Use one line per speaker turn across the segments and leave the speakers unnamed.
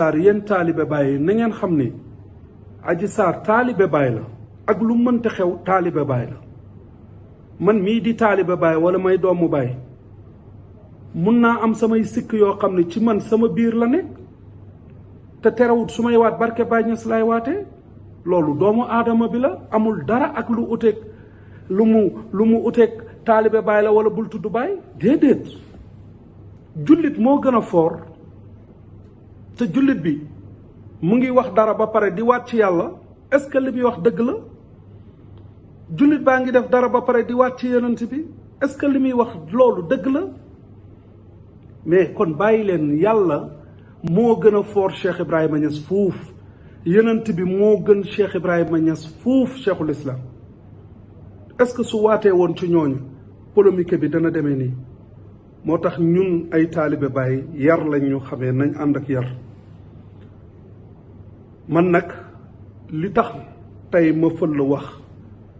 Sarr yéen taalibe Baay na ngeen xam ni Adji Sarr taalibe Baay la ak lu mënta xew taalibe Baay la man mii di taalibe Baay wala may doomu Baay mun naa am samay sikk yoo xam ne ci man sama biir la nekk te terewut su may waat barke Baay Ñas laay waatee loolu doomu aadama bi la amul dara ak lu uteeg lu mu uteeg taalibe Baay la wala bul tudd Baay déedéet jullit moo gën a foor te jullit bi mu ngi wax dara ba pare di waat ci yàlla est-ce que li muy wax dëgg la jullit baa ngi def dara ba pare di waat ci yonent bi est-ce que li muy wax loolu dëgg la mais kon bàyyi leen yàlla moo gën a foor Cheikh Ibrahima Niass fuuf yonent bi moo gën Cheikh Ibrahima Niass fuuf cheikhul islam est-ce que su waatee woon ci ñooñu polémique bi dana demee nii moo tax ñun ay taalibe Baay yar lañ ñu xamee nañ ànd ak yar man nag li tax tey ma fël la wax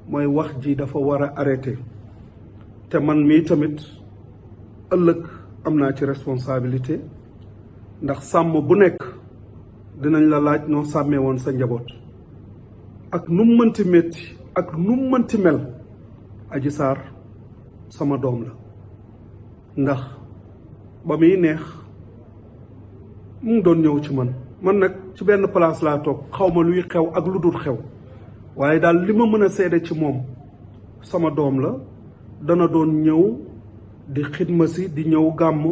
mooy wax ji dafa war a arrêté te man mii tamit ëllëg am naa ci responsabilité ndax sàmm bu nekk dinañ la laaj noo sàmmee woon sa njaboot ak nu mu mënti métti ak nu mu mënti mel Adji Sarr sama doom la ndax ba muy neex mu ngi doon ñëw ci man nag ci benn place laa toog xaw ma luy xew ak lu dul xew waaye daal li ma mën a seede ci moom sama doom la dana doon ñëw di xidma si di ñëw gàmm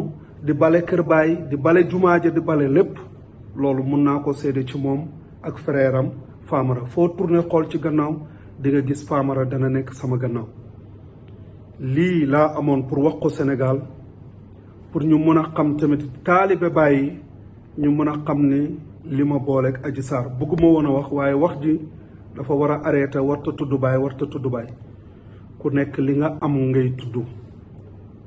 di bale kër baay di bale jumaa ja di bale lépp loolu mun naa ko seede ci moom ak frère am Famara foo tourné xool ci gannaaw di nga gis Famara dana nekk sama gannaaw lii laa amoon pour wax ko Sénégal pour ñu mën a xam tamit taalibe Baay ñu mën a xam ne li ma booleeg Adji Sarr bëgguma woon a wax waaye wax ji dafa war a arrêté warta tudd Baay warta tudd Baay ku nekk li nga am ngay tudd